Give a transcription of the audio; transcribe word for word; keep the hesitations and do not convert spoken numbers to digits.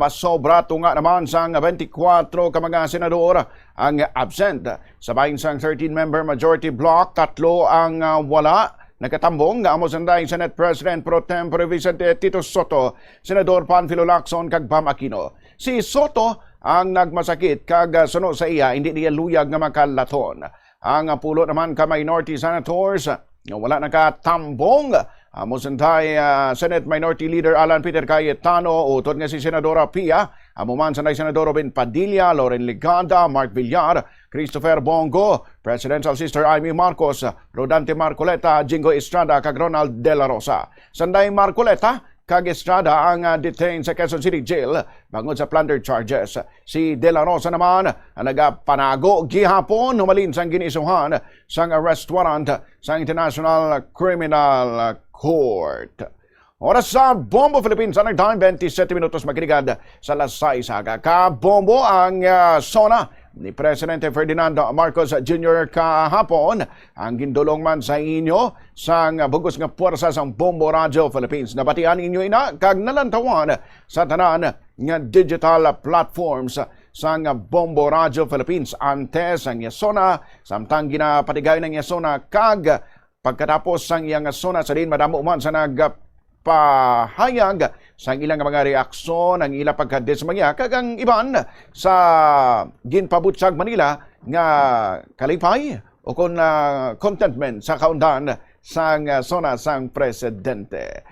Pasobra tunga naman sang twenty-four ka mga senador ang absent. Sa bahin sang thirteen-member majority bloc, tatlo ang, ah, wala nakatambong, nga amo sanday Senate President Pro Tempore Vicente Tito Sotto, Senador Panfilo Lacson, kag Bam Aquino. Si Sotto ang nagmasakit kag, ah, suno sa iya, hindi niya luyag nga makalaton. Ang pulo naman ka minority senators nga wala nakatambong, amo sanday, ah, Senate Minority Leader Alan Peter Cayetano, utod nga si Senadora Pia, amo man sanday Senador Robin Padilla, Loren Legarda, Mark Villar, Christopher Bong Go, Presidential Sister Imee Marcos, Rodante Marcoleta, Jingo Estrada, kag Ronald De La Rosa. Sanday Marcoleta kag Estrada ang, ah, detained sa Quezon City Jail bangod sa plunder charges. Si De La Rosa naman ang nagapanago gihapon humalin sang gin-issuehan sang arrest warrant sa International Criminal Court. Oras sa Bombo Philippines, ang time, twenty-seven minutos magligad sa alas sais aga. Kabombo ang, ah, SONA ni Presidente Ferdinand Marcos Junior kahapon. Ang gindulong man sa inyo sang bug-os nga puwersa sang Bombo Radio Philippines. Nabatian ninyo ina kag nalantawan sa tanan nga digital platforms sang Bombo Radio Philippines. Antes ang iya SONA, samtang ginapatigayon ang iya SONA, kag pagkatapos sang iya nga SONA, sa diin madamo man sa nagpahayag sang ilang mga reaksyon, ang ila pagkadismaya, kag ang iban sa ginpabutyag man nila nga kalipay o kon, ah, contentment sa kaundan sang, ah, SONA sang presidente.